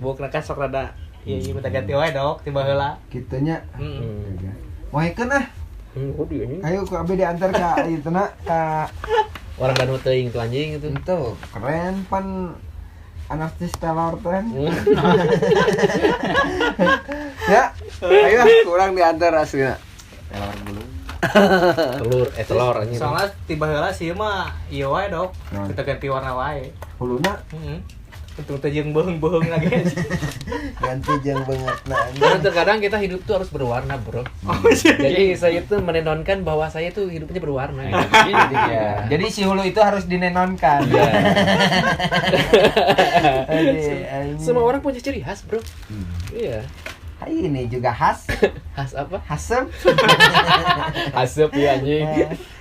Bukna kan sok rada ieu ieu minta ganti wae, Dok, tiba heula. Kitu nya. Heeh. Moekeun ah. Kudu anjing. Ayo ku abi diantar ka ieu teh ka orang danau teuing tuh anjing itu. Itu keren pan anarkis telor teh. Ya, ayo kurang diantar aslinya. Telor dulu. Telur, telur anjing. Soalnya tiba heula sih mah ieu wae, Dok. Naon? Kita ganti warna wae. Huluna Heeh. Untung teh jeung beuheung-beuheung lagi. Ganti jeung beungeutna. Karena terkadang kita hidup tuh harus berwarna, bro. Jadi saya itu menenonkan bahwa saya tuh hidupnya berwarna. Gitu. Ya. Jadi si hulu itu harus dinenonkan. Iya. Aduh, Semua orang punya ciri khas, bro. Iya. Hai, ini juga khas. Khas apa? Hasem. Asep ya anjing.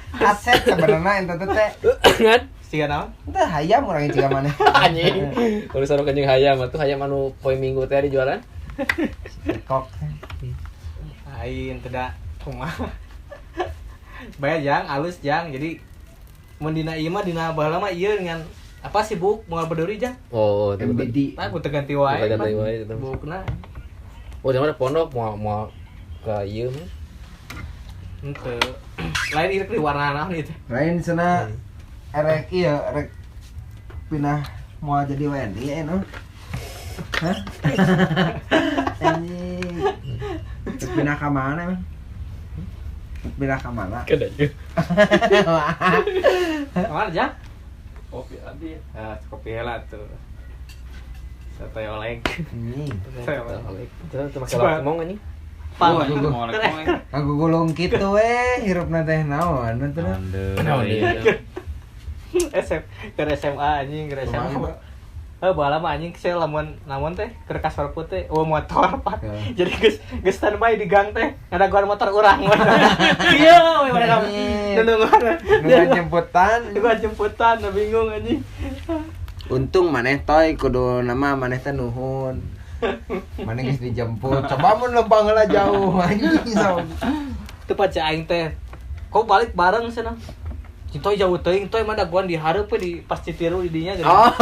Haset sebenarnya ente teh. Kan? Siga naon? Ente hayam urang jiga maneh. Anjing. Kalau sarua anjing hayam atuh hayam anu poe Minggu teh dijualan. Kok. Lain tidak kumaha. Bae jang alus jang. Jadi mun dina ieu mah dina baheula mah ieu dengan apa sih buk moal berduri jang. Oh, itu betul. MBD. Tah ku teu ganti wae. Teu ganti wae, itu. Bukna. Oh, zaman pondok mau ke ieu mah. Henteu. Lain ieu di warna naon ieu teh. Lain cenah erek ieu erek pindah mau jadi WNI ya no. Hah? Anjing. Pindah ka mana emang? Pindah ka mana? Kada ieu. Kamana jang? Kopi abi. Ah, kopi heula tuh. Sate oleng. Anjing. Sate oleng. Itu make lauk mong anjing. Pang. Mau oleng. Aku gulung kitu we hirupna teh naon teh. Naon ieu? SM ke SMA anjing, ke SMA. Eh, baheula mah anjing saya lamun namun teh keur ka Sorput teh eueuh motor pak. Jadi geus geus standby di gang teh ngadaguan motor urang. Iya, we mereka nungguan. Nungguan jemputan. Nungguan jemputan, bingung anjing. Untung maneh toy kudu nama maneh teh nuhun. Maneh geus dijemput. Coba mun lempang heula jauh anjing sok. Teu paca aing teh. Kok balik bareng cenah. Toy jauh teuing toy mah daguan di hareup di pas citiru di dinya gitu. Oh,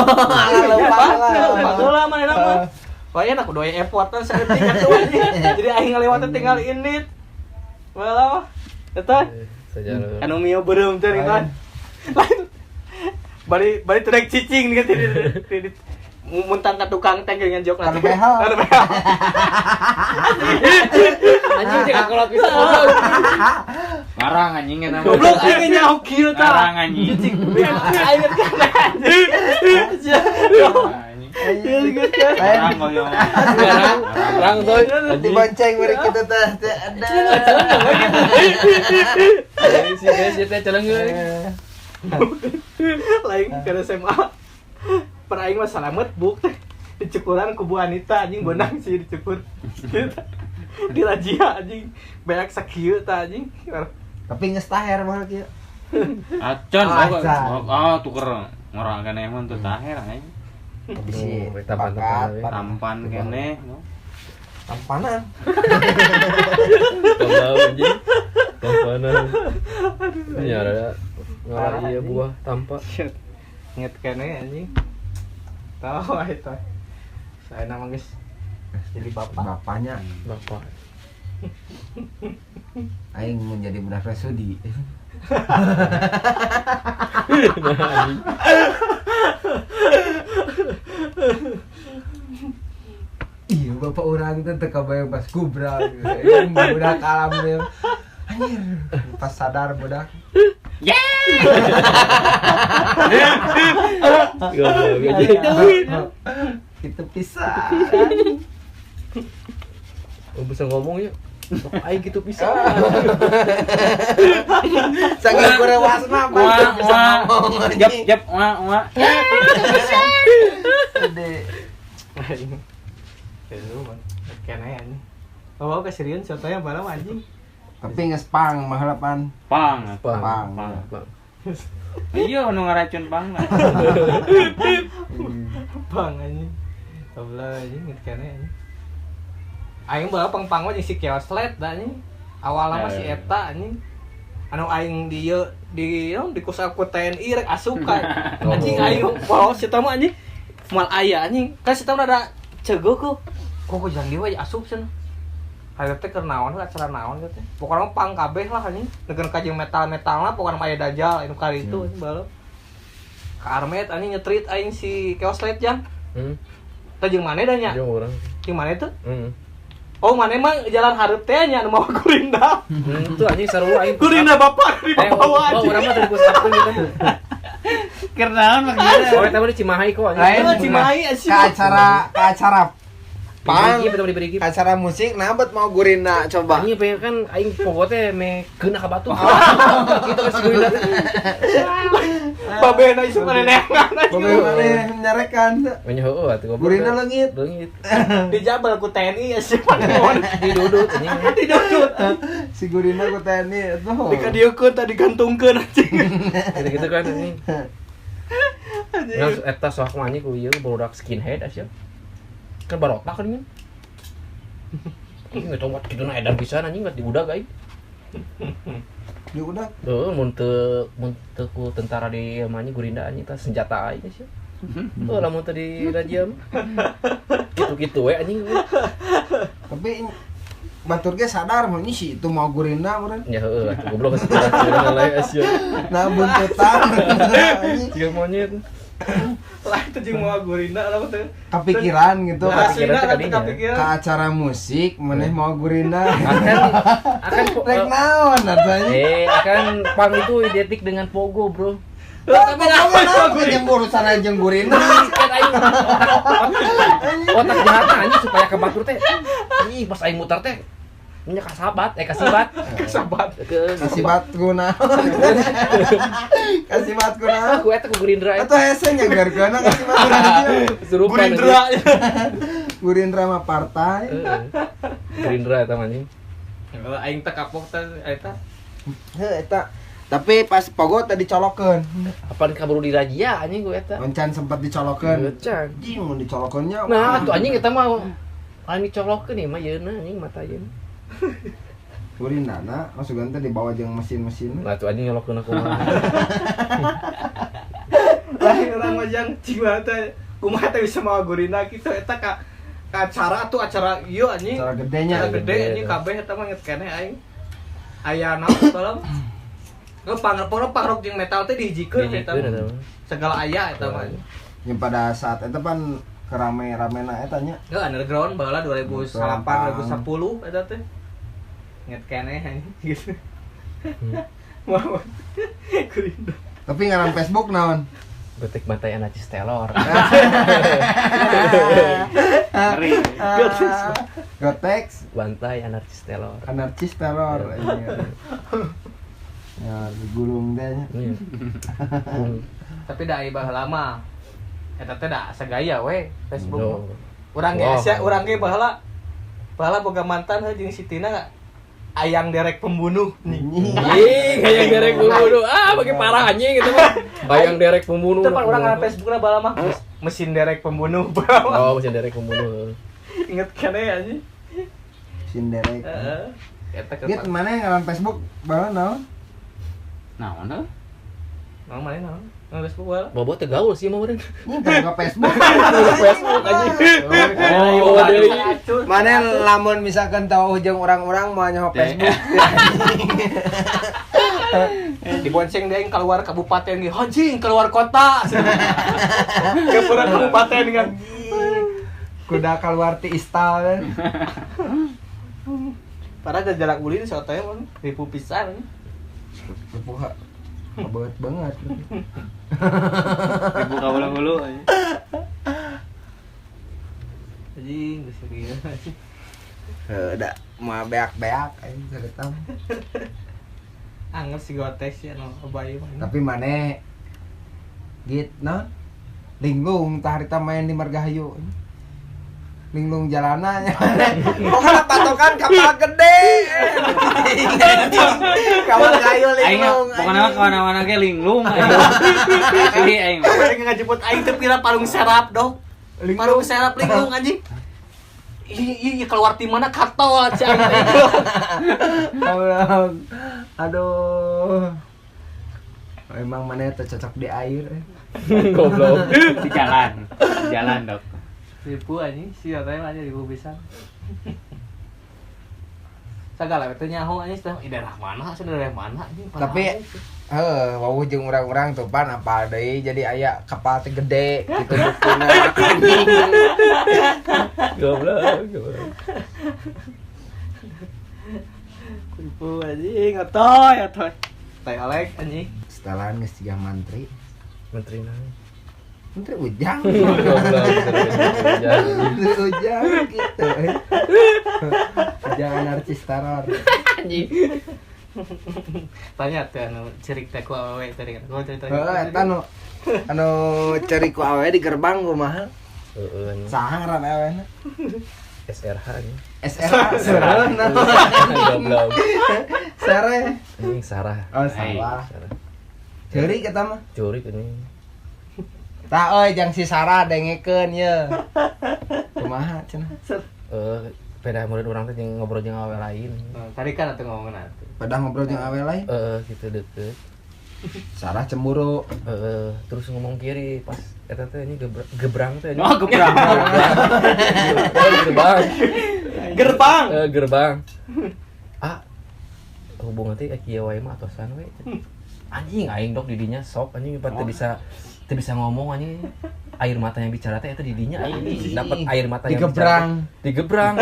lempang heula manehna mah. Wah, enak kudu aya effortan saeutik atuh anjing. Jadi aing ngalewat tinggal init. Baheula mah. Eta anu mio beureum teh gitu kan. Lain bari bari teu rek cicing gitu di muntang ka tukang teh dengan jok nanti. Kanu behel. Anjing jeung akolot bisa goblok. Ngarang anjing eta mah. Goblok aing nyaho kieu tah. Ngarang anjing. Cicing. Aing kan anjing. Ngarang goyong. Ngarang, ngarang toy. Dibonceng bari kitu teh ada. Si guys teh celeng euy. Lain ke SMA. Per aing mah salamet buk teh. Dicukuran ku Bu Anita anjing beunang sih dicukur. Dirajia anjing. Beak sakieu tah anjing. Tapi geus taher mah kieu. Acan oh tuker ngorang keneh mah teu taher anjing. Bisi tampan tampan keneh. Tampanan. Goblok anjing. Tampanan. Nya ada ngarah ieu buah tampa. Inget keneh anjing. Tahu itu. Saya nama geus jadi bapak. Bapaknya. Bapak. Aing mau jadi budak Resudi. Iya, bapak orang teh teu kabayang pas kubra. Budak alam teh. Anjir, pas sadar budak. Itu pisah. Oh, bisa ngomong ya. Aing gitu pisah. Saking kurewasna mah bisa ngomong. Jap jap wah wah. Gede. Seru man. Kene anjing. Oh, keserian contohnya balam anjing. Tapi geus pang mah harapan. Pang. Pang. Pang. Iya nu ngaracun pang lah. Pang anjing. Goblok anjing geus kene anjing. Aing bae pang-pang mah jeung si Kioslet da anjing. Awalna mah si eta anjing. Anu aing di ieu di naon di kusal ku TNI rek asup ka. Anjing aing polos eta mah anjing. Moal aya anjing. Kan si eta mah rada Cegeuh kok. Kok jangan deui we asup cenah. Hayang teh keur naon acara naon teh. Pokona mah pang kabeh lah anjing. Negeun ka jeung metal-metalna pokona mah aya dajal anu kali itu anjing baheula. Ka Armet anjing nyetrit aing si Chaos Light jang. Heeh. Tah jeung maneh da nya? Jeung urang. Jeung maneh teh? Heeh. Oh, maneh mah jalan hareup teh nya anu mawa Gurinda. Itu anjing sarua aing. Gurinda bapak di bawah anjing. Oh, urang mah tadi ku sabtu gitu. Keur naon maksudna? Oh, eta mah di Cimahi kok anjing. Lain Cimahi anjing. Ka acara pang. Ka acara musik nah bet mau Gurinda coba. Anjing pengen kan aing pogo teh me keuna ka batu. Gitu kan si Gurinda. Babehna isuk neneangan anjing. Babehna nyarekan. Nya heueuh atuh goblok. Gurinda leungit. Leungit. Dijabal ku TNI asup naon. Didudut anjing. Didudut. Si Gurinda ku TNI atuh. Dikadieukeun tadi digantungkeun anjing. Gitu-gitu kan anjing. Ngan eta sok mah anjing ku ieu barudak skinhead asup. Kan barotak kan anjing. Anjing geus tobat kitu na edan pisan anjing geus diudag aing. Diudag? Heuh, mun teu ku tentara di ieu mah anjing Gurinda anjing tah senjata aing sia. Heuh, lamun teu di razia mah. Kitu-kitu we anjing. Tapi batur ge sadar mun si itu mau Gurinda meureun. Ya heueuh atuh goblok geus urang lae sia. Nah buntutan anjing. Siga monyet. Lah itu jeung mau Gurinda lah teh. Kepikiran gitu. Kepikiran ke acara musik maneh mau Gurinda. Akan rek naon artinya? Akan pang itu identik dengan pogo, bro. Tapi naon jeung urusan jeung Gurinda. Kan aing otak jahat anjing supaya ke batur teh. Ih, pas aing muter teh nya kasabat, kasibat. Kasabat. Kasibat ku naon? Kasibat ku naon? Aku eta ku Gerindra. Atuh hese nya gargana kasibat ku naon. Gerindra. Gerindra mah partai. Gerindra eta mah anjing. Aing teh kapok teh eta. Heuh eta. Tapi pas pogo tadi dicolokeun. Apaan kaburu dirazia anjing ku eta. Encan sempat dicolokeun. Encan. Anjing mun dicolokeunnya. Nah, atuh anjing eta mah lain dicolokeun ieu mah yeuna anjing mata yeuna. Gurindana masukan teh dibawa jeung mesin-mesin. Lah tuh anjing nyolokeun aku mah. Lain urang mah jang cing teh kumaha teh bisa mawa Gurinda kitu eta ka acara tuh acara ieu anjing. Acara gedenya. Acara gede anjing kabeh eta mah nget keneh aing. Aya naon tolong. Ge pangrok jeung metal teh dihijikeun eta. Segala aya eta mah. Yang pada saat eta pan kerame-ramena eta nya. Heuh underground baheula 2008 2010 eta teh. Nget keneh anjing gitu. Mau. Gurinda. Tapi ngaran Facebook naon? Gotek bantai anarkis telor. Ngeri. Gotek bantai anarkis telor. Anarkis telor. Ya digulung teh nya. Tapi da aya baheula mah eta teh da sagaya we Facebook. Urang ge sia urang ge baheula boga mantan heuh jeung si Tina ayang derek pembunuh nih. Anjing, ayang derek pembunuh. Ah, pakai parah anjing gitu mah. Ayang derek pembunuh. Itu pan urang ngaran Facebookna baheula mah mesin derek pembunuh. Oh, mesin derek pembunuh. Inget keneh anjing. Mesin derek. Heeh. Eta ke. Gitu mana ngaran Facebook baheula naon? Naon heuh? Naon mana naon? Nang Facebook baheula. Bobo teu gaul sih mah meureun. Ini teu Facebook. Facebook anjing. Oh, deui. Mana lamun misalkan tahu jeung urang-urang moal nyaho Facebook. Dibonceng deui keluar kabupaten ge. Anjing keluar kota. Keluar kabupaten kan. Kuda keluar ti istal kan. Padahal jarak ulin sotoy mah ribu pisan. Ribu banget banget. Ribu kaula-hulu anjing. Anjing geus serius. Heuh da moal beak-beak anjing cerita. Anggap si gotek sih anu bayi mah. Tapi maneh git naon? Linglung tah harita main di Margahayu. Linglung jalanannya. Pokoknya patokan kapal gede. Kapal kayu linglung. Pokoknya kemana-mana ge linglung. Asli aing. Aing ngajemput aing teh pira palung serap dong. Palung serap linglung anjing. Ih keluar ti mana katol cai. Aduh. Emang mana teh cocok di air. Goblok. Di jalan. Di jalan, Dok. Ribu anjing, sia teh mah ribu pisan. Sagala we teh nyaho anjing teh daerah mana, cenah daerah mana anjing. Tapi heuh wawuh jeung urang-urang tuh pan apal deui jadi aya kapal teh gede kitu bukuna anjing. Goblok. Ribu anjing atoy atoy. Teh olek anjing. Setelan geus siga mantri. Menteri naon? Menteri Ujang. Menteri Ujang gitu. Ujang anarkis teror. Anjing. Tanya teh anu cerik teh ku awewe tadi kan. Gua cerita. Heeh, eta anu cerik ku awewe di gerbang kumaha? Heeh. Saha ngaran awewena? SRH anjing. SRH sereuna. Goblok. Sere. Anjing Sarah. Oh, salah. Ceurik eta mah. Ceurik anjing. Tah euy jang si Sarah dengekeun ye. Kumaha cenah? Peda murid urang teh jeung ngobrol jeung awewe lain. Tadi kan atuh ngomongna atuh. Peda ngobrol jeung awewe lain? Heeh, gitu deket. Sarah cemburu. Heeh, terus ngomong kiri pas eta teh ini gebrang teh. Oh, gebrang. Gerbang. Gerbang. Gerbang. Ah, hubungan teh kieu wae mah atosan we. Anjing aing dok didinya sok anjing teu bisa ngomong anjing. Air matanya bicara teh eta didinya aing dapat air mata yang digebrang. Digebrang.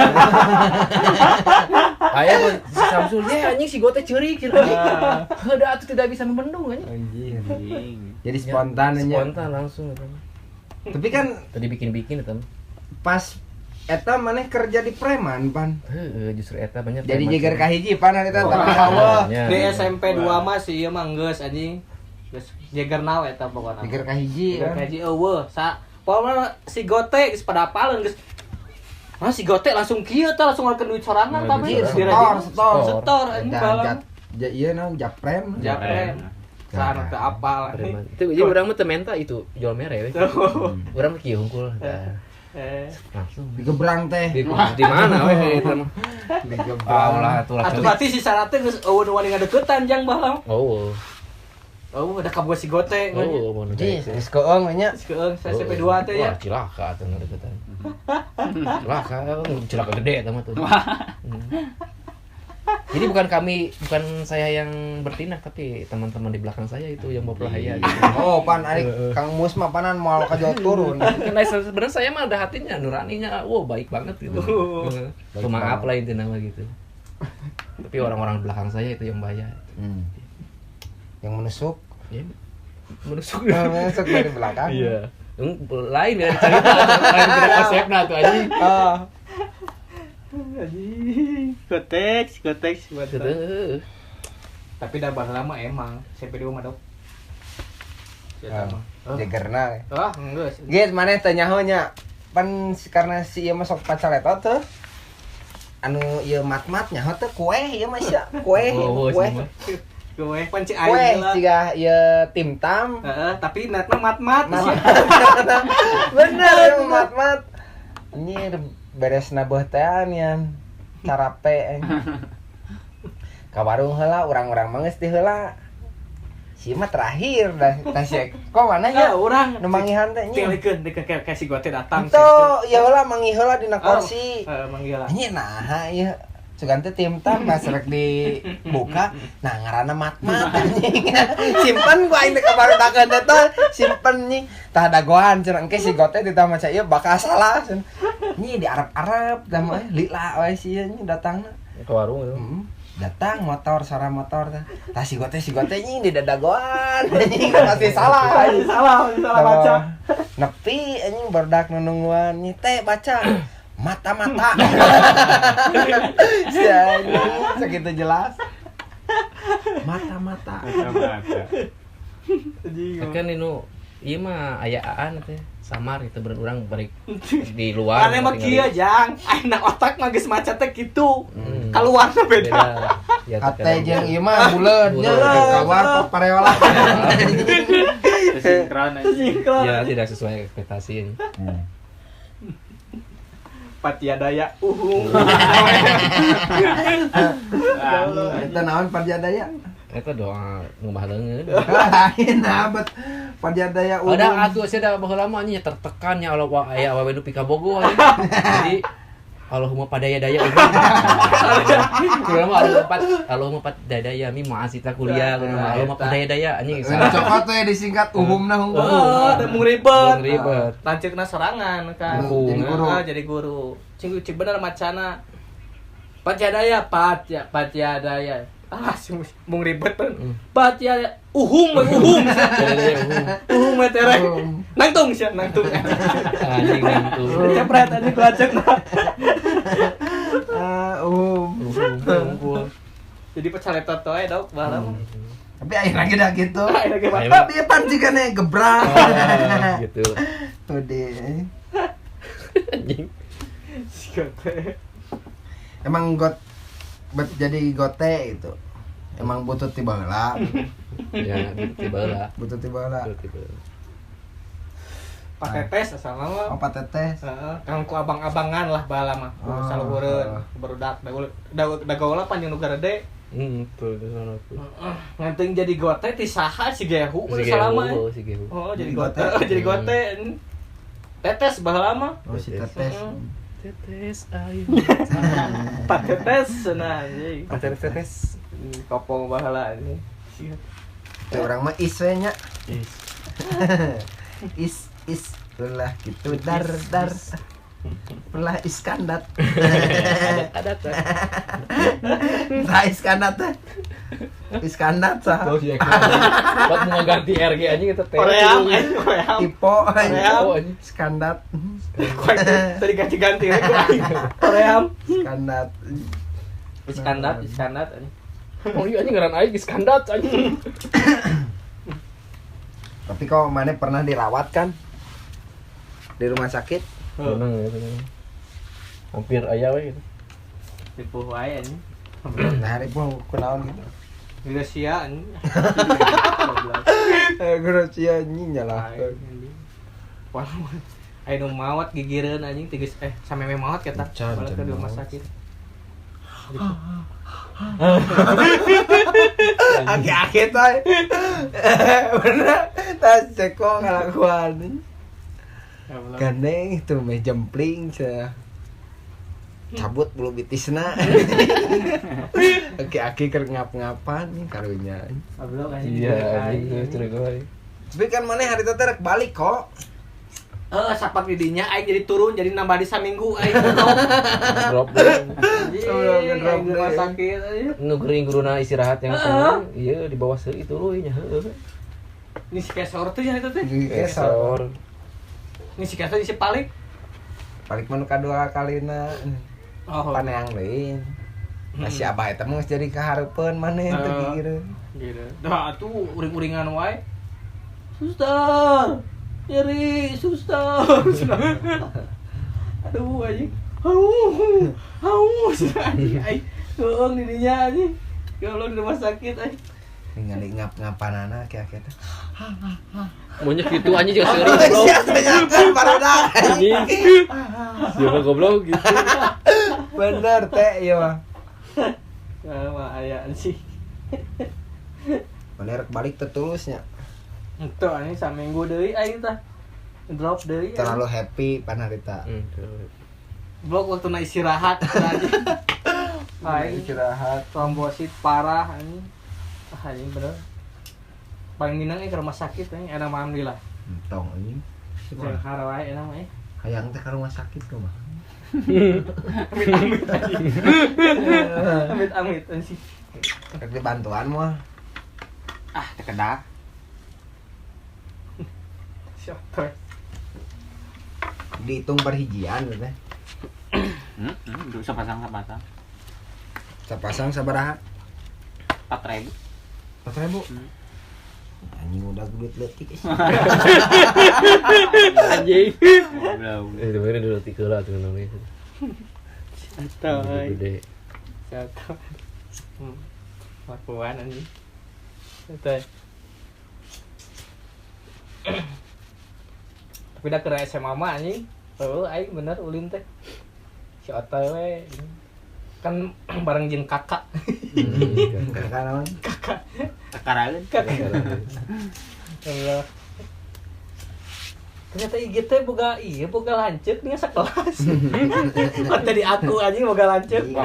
Aya si Samsul ye anjing si gote ceurik anjing. Heuda atuh tidak bisa membendung anjing. Anjing. Jadi spontan anjing. Spontan langsung eta. Tapi kan tadi bikin-bikin eta. Pas eta maneh kerja di preman pan. Heeh, justru eta banyak. Jadi jeger kahiji pan eta tapi hawa. Di SMP 2 mah si ieu mah geus anjing. Geus jeger nawe eta pokona. Jeger kahiji. Jeger kahiji eueuh. Sa pokona si gote geus pada apaleun geus. Mah si gote langsung kieu tah langsung ngeluarkeun duit sorangan tapi setor anjing balang. Ja ieu naon japrem. Japrem. Saha teu apal. Itu jadi urang mah teu menta itu jual mere we. Urang mah kieu hungkul. Langsung digebrang teh. Di mana we eta mah? Digebrang. Lah atuh lah. Atuh berarti si Sarah teh geus eueuh nu wani ngadeukeutan jang baheula. Oh. Oh, udah kaboga si gote. Oh, mun geus keung we nya. Geus keung SMP 2 teh ya. Wah, cilaka atuh ngadeukeutan. Cilaka, cilaka gede eta mah tuh. Jadi bukan kami, bukan saya yang bertindak, tapi teman-teman di belakang saya itu yang bawa bahaya gitu. Oh, pan ari Kang Mus mah panan moal ka jauh turun. Karena sebenarnya saya mah ada hatinya, nuraninya, wow baik banget gitu. Pemaaf lah intinya mah gitu. Tapi orang-orang di belakang saya itu yang bahaya. Yang menusuk? Ya, menusuk. Menusuk dari belakang. Iya. Lain ya cerita, lain beda konsepna tuh anjing. Anjing, konteks buat. Tapi dah baheula mah emang SMP 2 mah dok. Jegerna. Ah, geus. Geus maneh teh nyaho nya. Pan karena si ieu mah sok pacaletot tuh. Anu ieu mat-mat nyaho teh kue ieu mah sia, kue, kue. Kue pan ci aing lah. Kue siga ieu timtam. Heeh, tapi netna mat-mat. Bener mat-mat. Anjir beres nabuh teh nian carape ka warung heula urang-urang mah geus di heula si mah terakhir dah tah si kok mana nya urang nu manggihan teh nya tilikeun ka si gote datang teu ieu heula manggih heula dina kursi heeh manggih heula nya naha ieu sugan teh timtam pas rek dibuka nah ngaranna mat-mat anjing simpen ku aing teh ka barudakeun teh teh simpen nying tah dagoan cenah engke si gote ditambah maca ieu bakal salah cenah nyi di Arab-Arab tah mah lila we si ieu nyi datangna ke warung itu. Datang motor suara motor tah tah si gote nyi di dadagoan anjing pasti salah salah baca nepi anjing barudak nungguan nyi teh baca mata-mata. Si anjing segitu jelas. Mata-mata. Kan inu ieu mah aya aan teh samar itu berurang balik di luar. Aneh mah kieu jang, ayeuna otak mah geus maca teh kitu. Keluarna beda. Ya, hate jeung ieu mah buleud nya keluar pareola. Sinkron. Ya tidak sesuai ekspektasi ini. Patiadaya uhung. Eta naon Patiadaya? Eta doa ngumbah leungeun. Lain abet Pajadaya uhum. Ada atuh sia da baheula mah anjing tertekan nya Allah aya awewe nu pikabogo anjing. Jadi Allahumma padaya-daya uhum. Kumaha mah Allahumma padaya mi ma'asita kuliah kumaha Allahumma padaya-daya anjing. Cokot we disingkat uhumna hungkul. Heeh, teu mung ribet. Mung ribet. Lanceukna sorangan kan. Jadi guru. Jadi guru. Cing cing bener macana. Pajadaya patjadaya. Ah, mung ribet pan. Patjadaya uhum uhum. Uhum we terek. Nangtung sia, nangtung. Anjing nangtung. Cepret anjing lanceukna. Ah, uhum. Uhum. Jadi pecaletot we dok baheula mah. Tapi akhirnya lagi dah gitu. Tapi pan juga nih gebrak. Gitu. Tuh deh. Anjing. Emang got jadi gote itu. Emang butuh tiba heula. Ya, butuh tiba heula. Butuh tiba heula. Patetes asalna mah. Oh, patetes. Heeh, kang ku abang-abangan lah baheula mah. Saluhureun, barudak dagola panjang nu garede. Tuh di sana tuh. Heeh, nganteung jadi gote ti saha si Gehu salama. Si Gehu. Oh, jadi gote, jadi gote. Tetes baheula mah. Oh, si tetes. Tetes air. Patetes nah anjing. Patetes. Kopong baheula anjing. Teu urang mah is we nya. Is. Is is ulah gitu dar dar. Ulah iskandat. Adat. Sa iskandat teh. Iskandat sah. Oh iya. Buat mau ganti RG anjing eta teh. Koream anjing, koream. Tipo anjing. Iskandat. Tadi ganti-ganti we ku aing. Koream. Iskandat. Iskandat, iskandat anjing. Oh iya anjing ngaran aing Iskandat anjing. Tapi kok mana pernah dirawat kan? Di rumah sakit? Pernah ya, hampir aya we gitu. Ripuh wae anjing. Nah, ripuh kunaon gitu. Gracia anjing. Gracia anjing nyalahkeun. Wah. Aya nu maot gigireun anjing tiges sameme maot eta. Balik ke rumah sakit. Aki-aki teh. Bener. Tas ceko ngalakuan. Gandeng itu meh jempling cenah. Cabut bulu bitisna. Aki-aki keur ngap-ngapan nih karunya. Iya, anjing geus. Tapi kan maneh hari teh rek balik kok. Sapak di dinya aing jadi turun jadi nambah di saminggu aing drop. Drop rumah sakit. Nu geuring guruna istirahat yang sana. Iya di bawah seuit tuluy nya heueuh. Ini si kesor tuh ya itu teh. Kesor. Ini si kesor si palik. Palik mah nu kadua kalina. Oh. Paneang deui. Nah si abah eta mah geus jadi kahareupeun maneh teh gigireun. Gitu. Dah atuh uring-uringan wae. Suster. Nyeri, suster. Aduh anjing. Hau. Hau anjing aing. Heueung di dinya anjing. Goblok di rumah sakit anjing. Ningali ngap-ngapanana aki-aki teh. Monyet gitu anjing juga seuri goblok. Sia tanyakeun barudak anjing. Siapa goblok gitu. Bener teh ieu mah. Mah aya anjing. Bener balik teh tulusnya. Itu anjing saminggu deui aing tah. Drop deui. Terlalu happy pan harita. Blok waktu na istirahat anjing. Aing istirahat trombosit parah anjing. Ah anjing bener. Paling minang ke rumah sakit anjing enak mah alhamdulillah. Entong anjing. Sehat wae enak mah. Hayang teh ka rumah sakit kumaha. Amit-amit anjing. Amit-amit anjing. Rek dibantuan mah. Ah, teh kedah. Siapa? Dihitung perhijian teh. Heeh, sepasang-sepasang. Sepasang sabaraha? 4.000. 4.000? Anjing udah duit leutik. Anjing. Goblok. Dengerin dulu leutik heula atuh namanya. Satu. Gede. Satu. Lakuan anjing. Satu. Tapi dah ke SMA mah anjing. Heueuh aing bener ulin teh. Si otoy we. Kan bareng jeung kakak. Kakak naon? Kakak. Kakaraeun. Kakak. Ternyata IG teh boga ieu boga lanceuk nya sakelas. Kok tadi aku anjing boga lanceuk.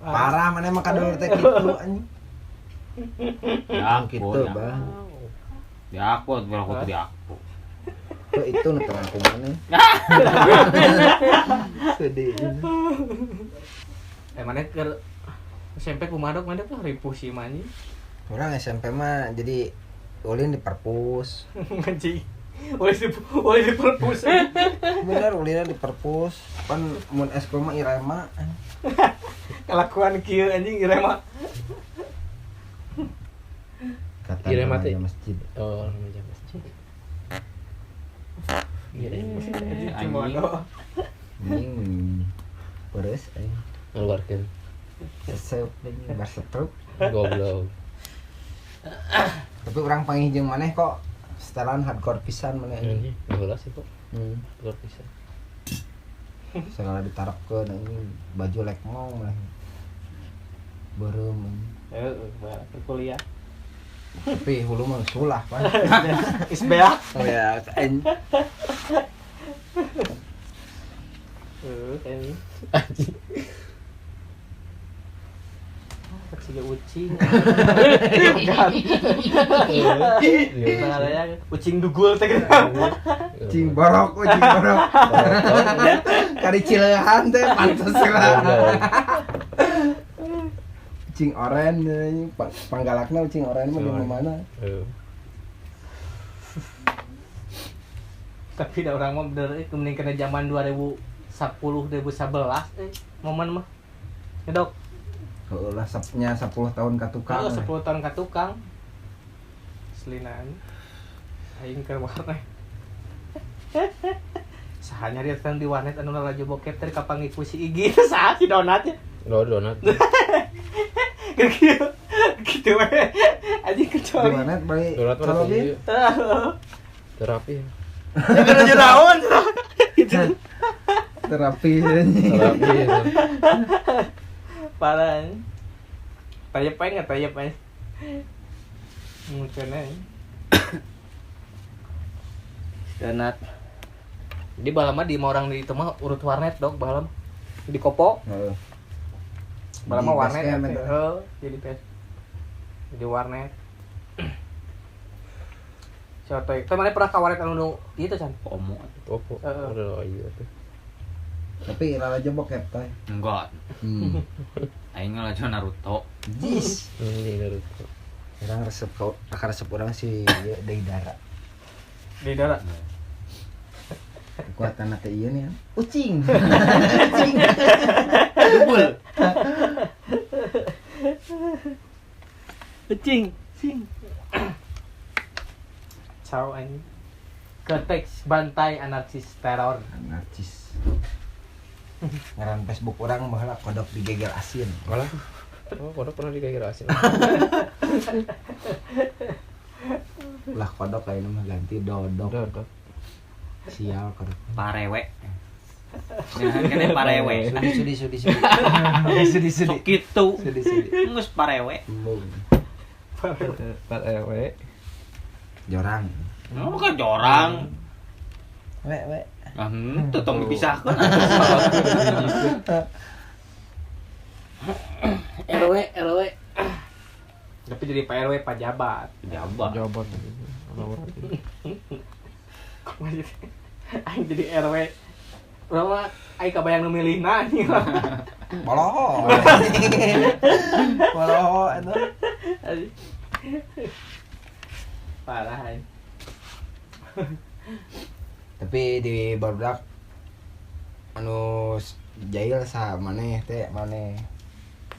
Parah mana mah kadulur teh kitu anjing. Ya kitu, Bang. Di aku berapa di aku. Tuh itu nu terang ku mana. Sedih. Mana keur SMP kumaha dok mana tuh ripuh sih mah anjing. Urang SMP mah jadi ulin di perpus. Anjing. Ulin di perpus. Bener ulinnya di perpus. Pan mun eskul mah irema. Kelakuan kieu anjing irema. Kata irema teh masjid. Oh, remaja masjid. Irema anjing. Anjing. Peres aing. Ngeluarkeun. Seseup anjing barsetrup. Goblok. Tapi urang panggih jeung maneh kok setelan hardcore pisan maneh anjing. Baheula sih kok. Hardcore pisan. Segala ditarapkeun anjing baju lekmong maneh. Beureum anjing. Heeh, kuliah. Tapi hulu mah sulah pan. Is beak. Oh ya, anjing. Heeh, anjing. Anjing. Siga ucing. Ucing dugul teh gitu. Ucing borok, ucing borok. Kari cileuhan teh pantes lah. Ucing oren panggalakna ucing oren mah di mana? Tapi da urang mah bener mending kana zaman 2010 2011 momen mah. Ya dok. Heuh lah sapnya 10 tahun ka tukang. Heeh, 10 tahun ka tukang. Selinan. Aing keur warnet. Saha nyari tentang di warnet anu lalajo bokep teh kapanggih ku si Igi saha si Donat nya. Oh, Donat. Gitu. Gitu we. Anjing kecuali. Di warnet bari Donat mah terapi. Terapi. Ya naon gitu. Terapi anjing. Terapi. Parah. Tayep aja enggak tayep aja. Mungkin aja. Donat. Jadi balama di orang di itu mah urut warnet dok balam. Di Kopo. Heeh. Balama warnet. Heeh, jadi pes. Jadi warnet. Cotoy. Teh mana pernah ka warnet anu ieu teh Chan? Komo. Kopo. Oh iya tuh. Tapi lalajo bokep teh. Enggak. Aing ngalajo Naruto. Jis. Ini Naruto. Urang resep kau, resep urang si Deidara. Deidara. Kekuatan teh ieu nih. Ucing. Ucing. Dubul. Ucing, cing. Ciao anjing. Konteks bantai anarkis teror. Anarkis. Ngaran Facebook orang baheula kodok digegel asin. Walah. Oh, kodok pernah digegel asin. Lah kodok kayaknya mah ganti dodok. Dodok. Sial kodok. Parewe. Jangan kene parewe. Sudi sudi sudi. Sudi sudi. Sok kitu. Sudi sudi. Geus parewe. Parewe. Jorang. Oh, bukan jorang. We we. Ah, henteu tong dipisahkeun. RW RW. Tapi jadi Pak RW pajabat. Pejabat. Pejabat. Aing jadi RW. Urang mah aing kabayang nu milihna anjing. Boloho. Boloho eta. Parah aing. Tapi di barudak anu jail saha maneh teh maneh.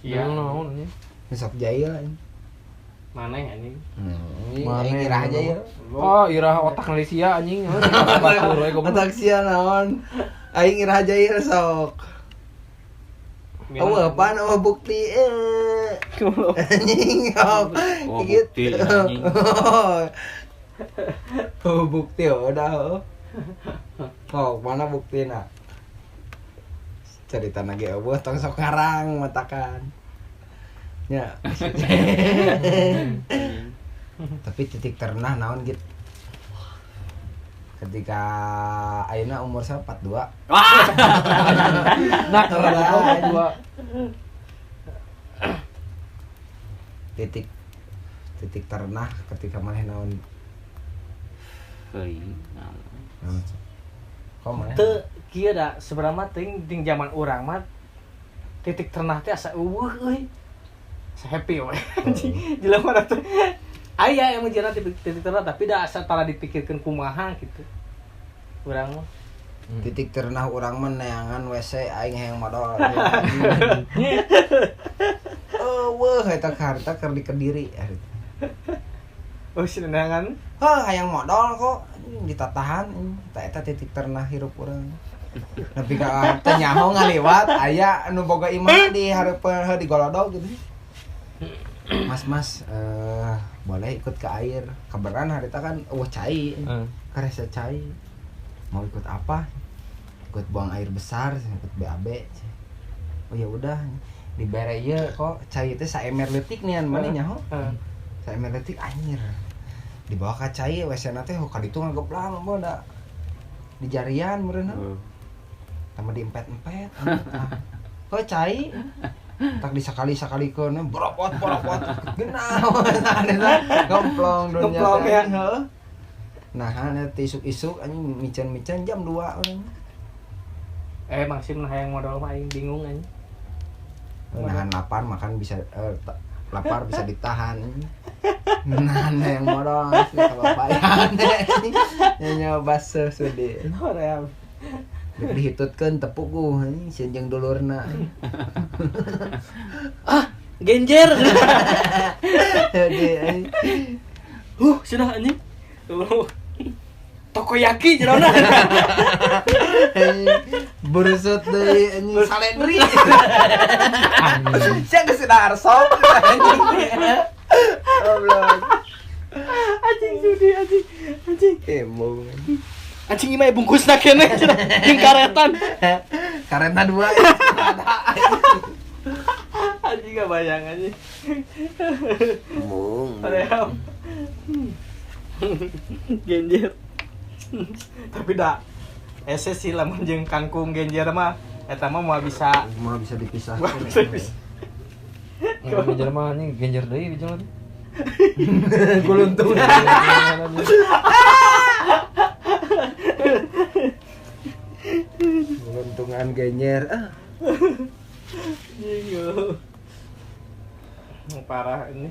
Iya naon nya. Sok jail anjing. Maneh anjing. Aing irah jail. Oh, irah otak Malaysia anjing. Batur we goblok. Otak sia naon. Aing irah jail sok. Oh, apaan? Oh, bukti. Anjing. Oh, bukti anjing. Oh, bukti udah. Oh, mana bukti nak? Cerita nage eueuh tong sok ngarang matakan. Nya. Tapi titik terendah naon gitu. Ketika ayeuna umur saya 42. Wah. Nah, 42. Titik terendah ketika maneh naon? Teuing. Naon? Kok maneh? Teu kieu da sebenarnya mah teuing ding zaman urang mah titik terendah teh asa eueuh euy. Asa happy we. Jelema teh aya emang jana titik terendah tapi da asa tara dipikirkeun kumaha gitu. Urang mah titik terendah urang mah neangan WC aing hayang modal. Eueuh eta harta keur di Kediri. Oh si neangan. Heuh hayang modal kok ditatahan eta titik terendah hirup urang. Nepi ka teu nyaho ngaliwat aya anu boga imah di hareupeun heuh di golodog gitu. Mas, boleh ikut ke air. Keberan harita kan eueuh cai. Karesa cai. Mau ikut apa? Ikut buang air besar, ikut BAB. Oh ya udah, dibere ieu kok cai teh saemer leutik nian maneh nyaho. Saemer leutik anjir. Dibawa ka cai WC-na teh ka ditu ngageplang mah da. Di jarian meureun. Tambah diempet-empet. Kok cai tak disakali-sakalikeun boropot geunah gomplong dunya teh heuh. Nah, eta isuk-isuk anjing mican-mican jam 2 urang. Emang sih mun hayang modal mah aing bingung anjing. Nahan lapar makan bisa lapar bisa ditahan. Nahan hayang modal sih kababayan. Nya baseuh sudi. Hoream. Dihitutkeun tepuku anjing sieun jeung dulurna. Ah, genjer. Jadi sudah anjing. Tokoyaki jerona. Burusut deui anjing salendri. Sia geus dahar sop anjing. Goblok. Anjing sudi anjing. Anjing. Embung. Anjing imah bungkusna keneh cenah jeung karetan. Karetna 2. Anjing gak bayang anjing. Embung. Hoream. Genjer. Tapi da ese sih lamun jeung kangkung genjer mah eta mah moal bisa dipisah. Moal bisa dipisah. Genjer mah anjing genjer deui di jalan. Guluntung. Guluntungan genjer. Ah. Bingung. Parah ini.